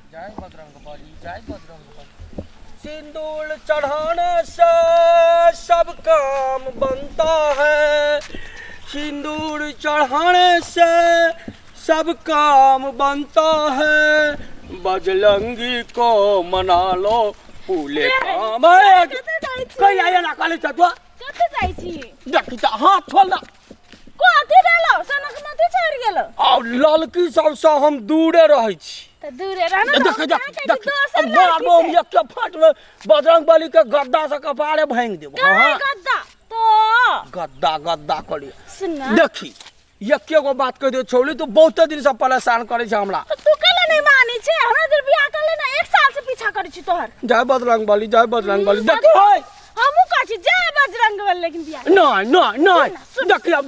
जय बजरंग बली, जय बजरंग बली। सिंदूर चढ़ाने से सब काम बनता है, सिंदूर चढ़ाने से सब काम बनता है, बजरंगी को मना लो पूले काम। कहीं आया ना काले चतुआ। कतऽ जाइ छी? देखी तऽ हाथ छोड़ ना। कथी भेलौ? सनक मथी चढ़ि गेलौ। आ ललकी सबसँ हम दूरे रहै छी। तऽ दूरे रह ने। देख देख देख, अब मारबो हम एक फाट में बजरंग बली के गद्दा से कपारे भांग देबो। हाँ गद्दा तो गद्दा गद्दा करी। सुन ना। देखी, एके गो बात कह दियो छौली, तू बहुते दिन से परेशान करे छै हमरा। तो तू कैला नहीं मानै छै? हमरा जब बियाह कर ले ना, एक साल से पीछा करै छी तोहर। जय बजरंग बली, जय बजरंग बली। देखो होय। हमहूँ कहै छी जय बजरंग बली, लेकिन बियाह नहीं नहीं नहीं, देखी अब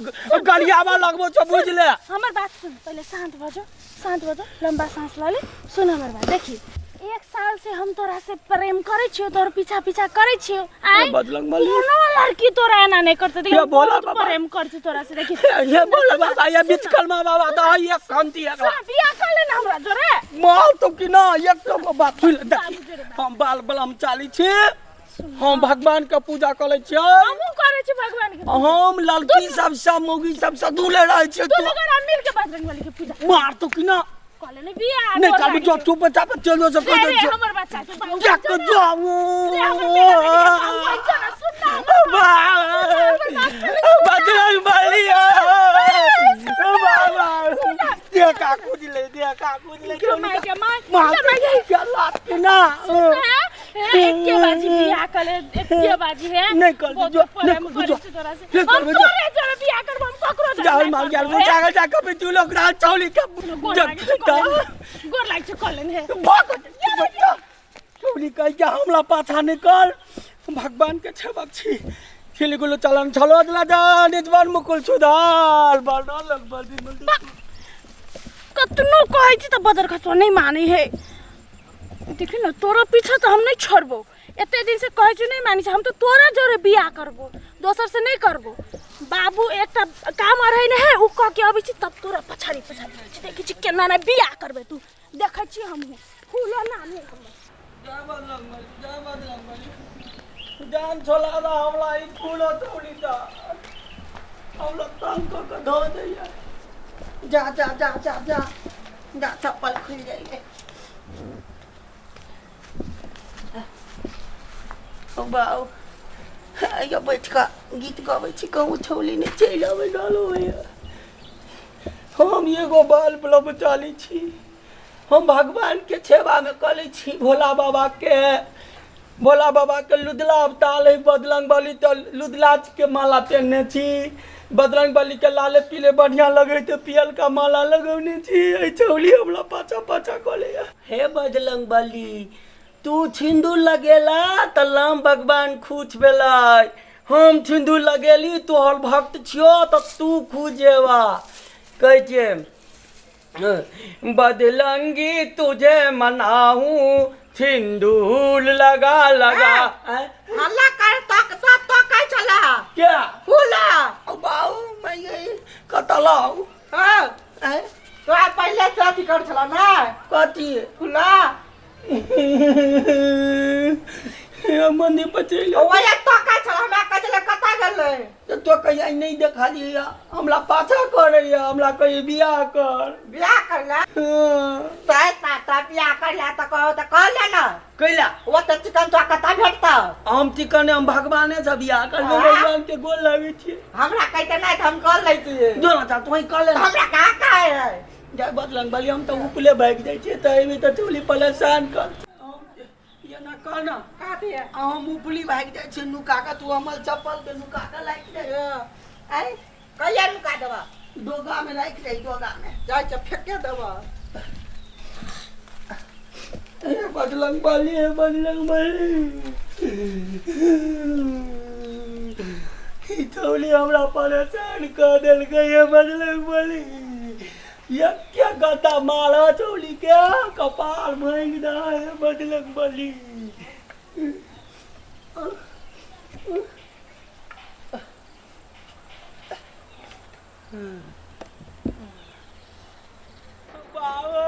गलियावा लगबो छ, बुझ ले। हमर बात सुन पहिले, शांत भऽ जो, शांत भऽ जो, लंबा सांस लऽ ले। सुन हमर बात, देखी एक साल से हम तोरा से प्रेम करै छियो, तोहर पीछा पीछा करै छियो। आइ बजरंग बली। कोनो लड़की तोरा एना नहीं करते। देखी, ये बोला बहुत बाबा। प्रेम करছি तोरा से। देखी ये बोला बाबा, ये बिचकलमा बाबा दा ये कंती एकरा। सुन, बियाह कर ले ना हमरा जोरे। माल तो कि ना एक तो बात सुन ले। देखी, हम बाल बलम चाली छी, हम भगवान के पूजा करै छियै। हमहूँ करै छी भगवान के। हम लड़की सब से मौगी सब से दूरे रहै छियै। दुनू गोरा मिल के बजरंग बली के पूजा मार तो कि ना। कहले ने बियाह नहीं तोर करबी लागी जो छौ। चुप चाप चल जो सब रे कह रे दै छियै। हमर बच्चा छै बाबू। जा के जाऊ। रे हमर बेटा बेटी के बाबू बन जो ना, सुन ना हमर बात। बजरंग बली बाबा, देखा कुजले, देखा कुजले। के माय के माय मार के माय के। के लात के ना। हे, एके बाजी बियाह कर ले, एके बाजी है। नहीं कर बहुत जो, प्रेम नहीं कर करै जो। छी तोरा से। नहीं हम करबे जो। तोरे जोरे बियाह करबो, हम ककरो जोरे जाल नहीं मार करबो, गेल हे। जागल जा कभी तू लोग रात चौली के गोर लागै छौ, कऽ लेन। गोर लागै छौ, कऽ लेन हे। भाग बच्चा, चौली कह के हमला पाछा निकल। भगवान के छेबक छी छिल गुलो चलन छलो दिला जा निजवान मुकुल सुधार बड़ा लग बदी। कतनो कहै छी तऽ बदर खसुआ नहीं मानै है। देखी न, तोरा पीछा तऽ हम नहीं छोड़बो। एते दिन से कहै छी नहीं मानै छै। हम तऽ तोरा जोरे बियाह करबो, दोसर से नहीं करबो। बाबू एकटा काम अरहै ने है, उ कह के अबै छी तब तोरा पछाड़ी पछाड़ी जाइ छी। देखै छी केना ने बियाह करबै तू, देखै छी हमहूँ। फूलो नाम है हमर। जय बजरंग बली, जय बजरंग बली। जान छोला दा हमला ई फूलो तोड़ी दा हमला तंग क के धो दैया। जा जा जा जा जा जा, चप्पल खुल जाइए। ओ बाउ, आइयो बैठ कऽ गीत गबै छी, कहूँ छौली नहि चलि अबै डालो होइए। हम एगो बाल ब्रह्मचारी छी, हम भगवान के सेवा में करै छी। भोला बाबा के, भोला बाबा के लुदला अवतार है बजरंग बली, तऽ लुदला के माला पेहने छी। बजरंग बली के लाले पीले बढ़िया लगे तऽ पियलका माला लगौने छी। एहि छौली हमरा पाछा पाछा कऽ लैया। हे बजरंग बली, तू छिंदू लगेला तऽ राम भगवान खुश भेलै। हम छिंदू लगेली, तोहर भक्त छियो, तऽ तू खुश हेबा। कहै छियै बदलंगी तुझे मनाऊं सिंदूर लगा लगा। आँय? हल्ला कर तक तक तक कहै छला। क्या? फूला। बाऊ मैं ये कतऽ लाऊ? हाँ। आँय? तोरा पहिले से अथी कर छला ना। कथी? फूला। मंदिर पर चलि ओ वही तकै छला हमरा, कहै छला कतऽ गेलै। तऽ तो कहिया नहि देखलियै, हमरा पाछा करैया, हमरा कहिया बियाह कर। बियाह करला? हाँ। तै ता बियाह करला तऽ कहो तऽ कह ले ना। कैला? ओ तऽ चिकन तोरा कतऽ भेटतौ? हम चिकन, हम भगवाने से बियाह करबै। हाँ। भगवान के गोर लागै छियै। हमरा कहिते नहि तऽ हम कऽ लै छियै। जो ना तू कह ले। हमरा कहाँ कहै है? जय बजरंग बली। हम तऽ उपले भागि जाइ छियै तऽ एहिमे तऽ चोली परेशान कर ये ना कह ना। कथी है? आ हम उपली भागि जाइ छियै नुका कऽ, तू हमर चप्पल के नुका कऽ राखि दे। आँय, कहिया नुका देबऽ? डोगा में राखि दे, डोगा में। जाइ छै फेके देबऽ। हे बजरंग बली, हे बजरंग बली, ई छौली हमरा परेशान कऽ देलकै। हे बजरंग बली, एके गद्दा मारा छौली के कपार भांगि दे। हे बजरंग बली। बाबा।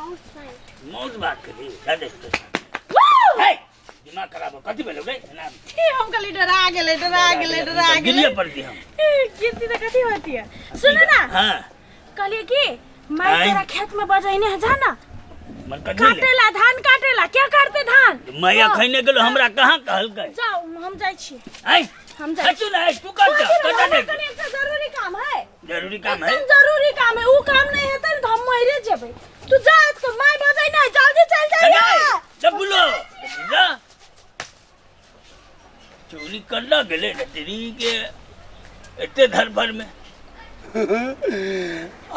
माउस भात। मौज भात खेली दादे हे दिमाग खराब हो कथी भेलो रे ना। हम कहली डरा गेलै, डरा गेलै, डरा गेलै। गिरिए पड़ती हम। ए, गिरती तऽ कथी होती है। सुन ना। हाँ। कहलिए कि मैं आँय। तेरा खेत में बजैने है, जा ना। मन कथी ले? काटेला धान, काटेला क्या काटते धान? मैया हाँ। खैने गेलो हमरा कहाँ कहलकै? जाओ, हम जाइ छी। आँय। हम जाइ हटू ना, तू कर जा, छी। कटा हमरा दे। कनी एकटा जरूरी काम है। जरूरी काम है? एकदम जरूरी काम है। ऊ काम नहीं हेतै ने तऽ हम मरिए जेबै। तू जा, आज my बजै नहीं, जल्दी चल जाइए। जब बोलो जा चोरी करना गेले ने तेरी के एते धरभर में।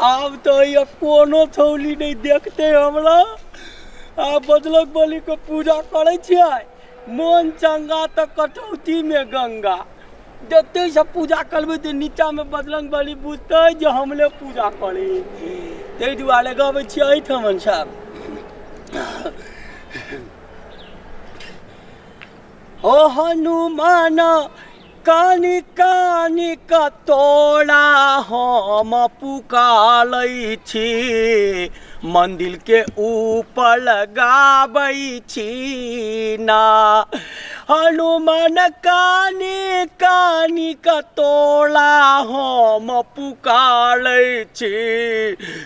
आब तो ये कोनो छौली नहीं देखते हमरा। आ बजरंग बली के पूजा करै छियै, मन चंगा तऽ कटौती में गंगा। जते सब पूजा करबै तऽ नीचा में बजरंग बली बुझतै जे हमले पूजा करी। ताहि दुआरे गबै छियै एहिठमन सब। ओ हनुमान कानी कानी का तोड़ा हम पुकारै छी, मंदिर के ऊपर लगाबै छी ना। हनुमान कानी कानी का तोड़ा हम पुकारै छी,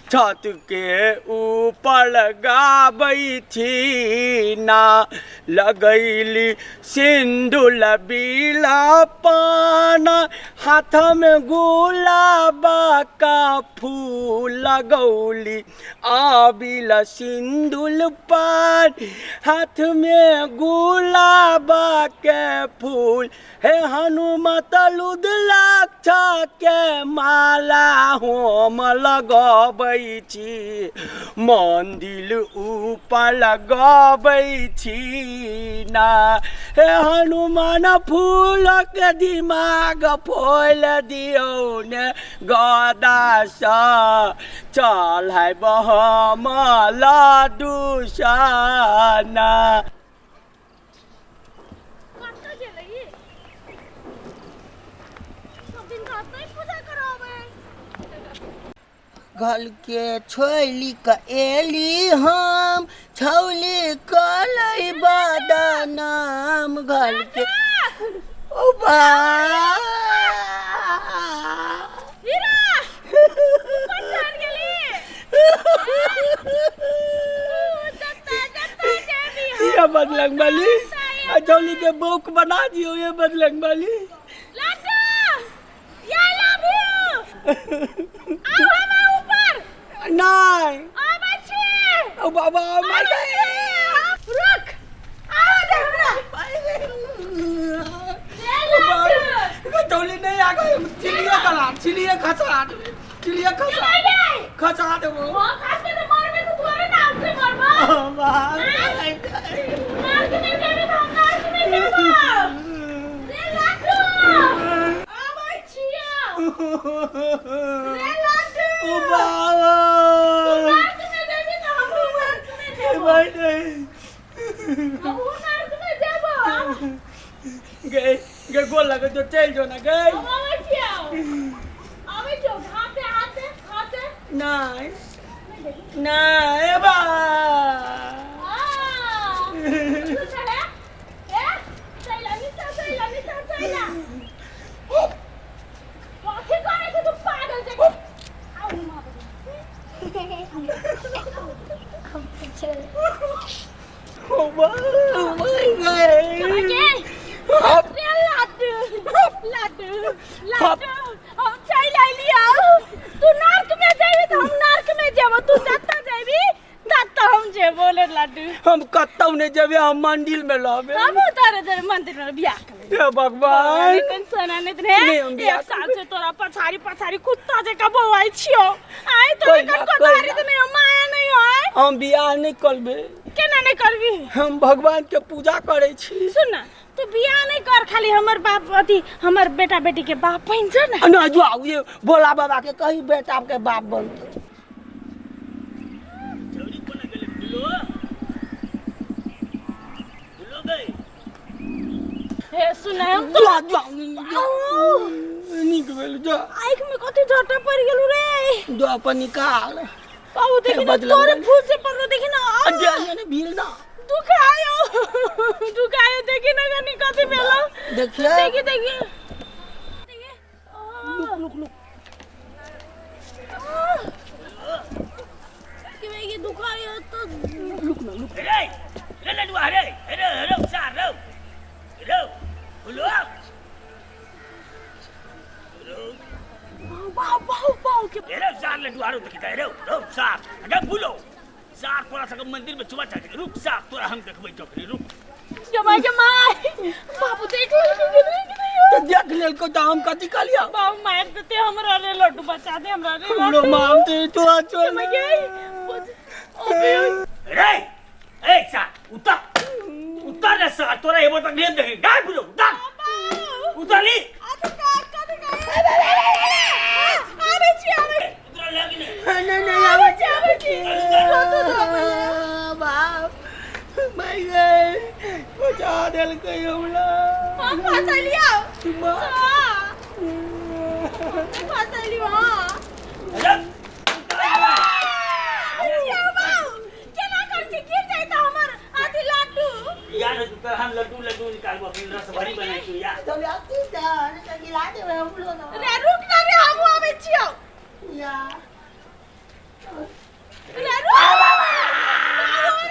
छत के ऊपर लगाबै छी ना। लगैली सिंदूर बीला पान, हाथ में गुलाब का फूल लगौली। आबिल सिंदूर पान, हाथ में गुलाब के फूल। हे हनुमत रुद्राक्ष के माला हम लगबै छी, मंदिर ऊपर लगबै छी ना। हे हनुमान फूलक दिमाग फोल दियौ ने गदासँ, चल है हम लड्डू सना। कतऽ गेलै ई? सब दिन तऽ एतै पूजा कराबै। घर के छोली के एली हम, छौली कलै बदनाम। घर के ओ बा हीरा! ऊपर चढ़ गेली। ऊ, जत्ता जत्ता जेबी हम। ये बजरंग बली आ छौली के बौक बना दियौ ये बजरंग बली। लड्डू! I love you! आउ हमरा ऊपर। नहीं। आबै छी। ओ बाबा मार आबै छी। रुक। आबै दे हमरा। रे लड्डू! छौली नहीं आ गई, चिड़िया कला चिड़िया खसा देबै, चिड़िया खसा चल गई। खसा देबो। हाँ, खास के तो मरबे तो तोरे नाम से मरबो। नर्क में जेबी तऽ हम नर्क में जेबो। रे लड्डू! आबै छियौ। रे लड्डू! ओ बाबा नर्क में जेबी तऽ हमहूँ नर्क में जेबो। भाई नहीं हमहूँ नर्क में जेबो। गए गए गोल लगे जो चल जो ना गए। हम आबै छियौ। आबै छियौ। हाथ दे, हाथ दे, हाथ दे। नहीं नहीं बा आ! तू चले? ए? चल आ, नीचा चल आ, नीचा चल आ। कथी करै छै तू पागल जकाँ? आउ हम आबै छी। ओ बा गए। गे, रे लड्डू, लड्डू, लड्डू, हम चलि अयलियौ। तू नर्क में जेबी तऽ हम नर्क में जेबो। तू जतऽ जेबी ततऽ हम जेबो रे लड्डू। हम कतौ नहीं जेबे, हम मंदिर में रहबे। हमहूँ तोरे जेबै मंदिर में बियाह करबै। हे भगवान। टेंशन आनैत रहे। नहि, हम बियाह एक साल से तोरा पछाड़ी पछाड़ी कुत्ता जकाँ बौआइ छियौ। आइ तोरा कोइ ना, कनको कोइ दारी ना। तऽ नहि हो, माया नहि हो। हम बियाह नहीं करबे। केना नहि करबी? हम भगवान के पूजा करै छी। सुन ना, तू बियाह नहीं कर, खाली हमर बाप अथी हमर बेटा बेटी के बाप बनि जा ना। ना जाओ ये भोला बाबा के कही बेटा के बाप बनतै। छौरी कोना गेलै बुलो बुलो गई। हे सुन हम जा जा नीक भेल जा। आँखि में कथी झट्टा पड़ि गेलौ रे। जा अपन निकाल। बाबू देखी ना बजरंग तोरे बली। फूल से पड़लो देखी ना आ, अरे ने भीड़ ना दुखायो दुखायो देखी ना कनी कथी भेलो देखिए देखी देखी देखी लुक लुक लुक कि भाई ये दुखायो तो लुक ना लुक रे रे लडुआ रे रे रे सार रे रे बोलो बाबू बाबू बाबू के रे सार लडुआ रो देखता रे रे सार अरे बोलो सार तोरा सके मंदिर में चुमा चाटे रुक सार तोरा हम देखबै चौकरी रुक के भाई के माय बाबू देख ले तो देख लेलको तो हम कथी कहलियो बाबू मार देते हमरा रे लड्डू बचा दे हमरा रे हमरो लड्डू। माम ते तोरा छोड़ के भाई अबे रे ए सार उतर उतर रे सार तोरा एबो तक नहीं देखे गाय बोलो उतर उतर ली आबै छी आबै उतर लगी नहीं नहीं नहीं आबै छी आबै छी बाप मैं गए बचा देलकै हमरा हम फसलियो माँ फसलियो हां अरे केना कर छी गिर जाय त हमर अथी लड्डू यार तोरा हम लड्डू लड्डू निकालबो अपन रस भरी बनाई तू यार तो व्यक्ति जान तो गिला देबै हमरो ना रे रुक ना रे हमहू आबै छियौ या रे रुक बाबू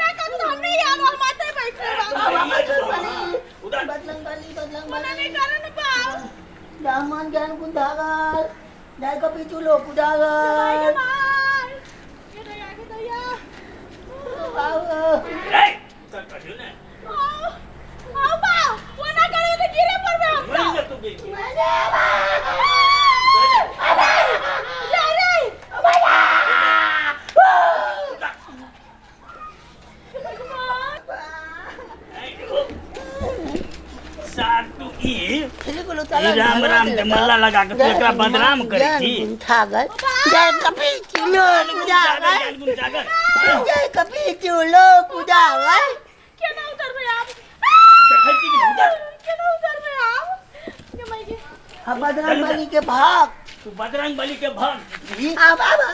रे कथी हम नहीं आबो हम आते बैठ रे बाबू उधर बजरंग बली बजरंग मना बली नहीं करे ना बाबू रामन ज्ञान कुंदागर जाय को पीछू लोग कुदागर ये रे आगे दैया बाबू रे उतर कहियो ने आओ आओ बाबू वो ना करे तो गिरे पड़बे हम मरी सब जा तू भी रे रे सार तू ई फिर बोलो ई राम राम के मल्ला लगा के तू एकरा बदनाम करै छी कुंदागर जय कपी चुलो कुदागर गुण जागर जय कपी चुलो कुदागर केना उतरबै आब देखै छी कि नहि उतर केना उतरबै आब के माय के हम बजरंग बली के भाग तू बजरंग बली के भक्त छी आ बाबा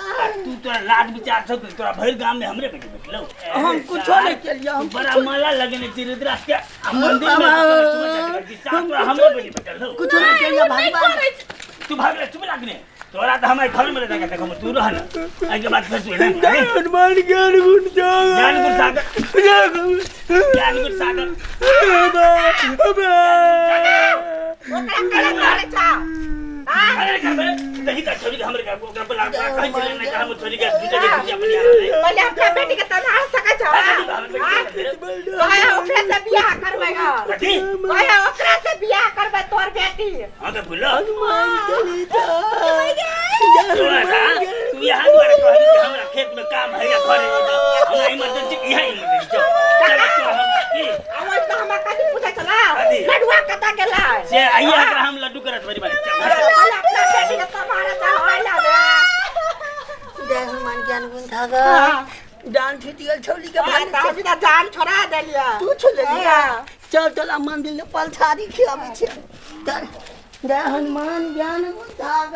तू तोरा लाज विचार छौ कि तोरा भरि गाम में हमरे बेटी बैठलौ हम कुछो नहीं केलियै तू हम बड़ा माला लगेने छी रुद्राक्ष के आ मंदिर में बाबा। तोरा चुमा चाटी करै छी सार तोरा हमरे बेटी बैठल हौ कुछो नहीं केलियै नहीं भगवान करै तू भाग ले चुप लागने तोरा तऽ हमर घर में रह देखो तू रह ना एहिके बाद फेर तू एना नहीं हनुमान ज्ञान गुण ज्ञान गुण सागर ज्ञान गुण सागर ओकरा करै करै छौ अरे घर में दही का छोरी के हमरे घर ओकरा पर लाग कहीं चले नहीं हम छोरी के दूजे के दूजे अपन यार नहीं पहिले अपना बेटी के तनहा सकै छौ कहे ओकरा से बियाह करबै ग कथी कहे ओकरा से बियाह करबै तोर बेटी हां तो भूलो हनुमान चालीसा तोरा था तू यहाँ द्वारा कहली कि हमरा खेत में काम है या घरे में तो हमरा इमरजेंसी यहाँ इमरजेंसी चल चल तो हम की आवाज तो हमरा कथी पूछै छला कथी? लडुआ कतऽ गेलै से आइए एकरा हम लड्डू करत बड़ी बारी चल पहिले अपना बेटी के सम्हारे छौ आइला बे जय हनुमान ज्ञान गुण सागर जान छूट गेल छौली के हाँ, भाग तऽ अभी तऽ जान छोड़ा देलियै तू छोड़लियै हाँ। चल चल आ मंदिर में पलछारी खियाबै छै चल जय हनुमान ज्ञान गुण सागर।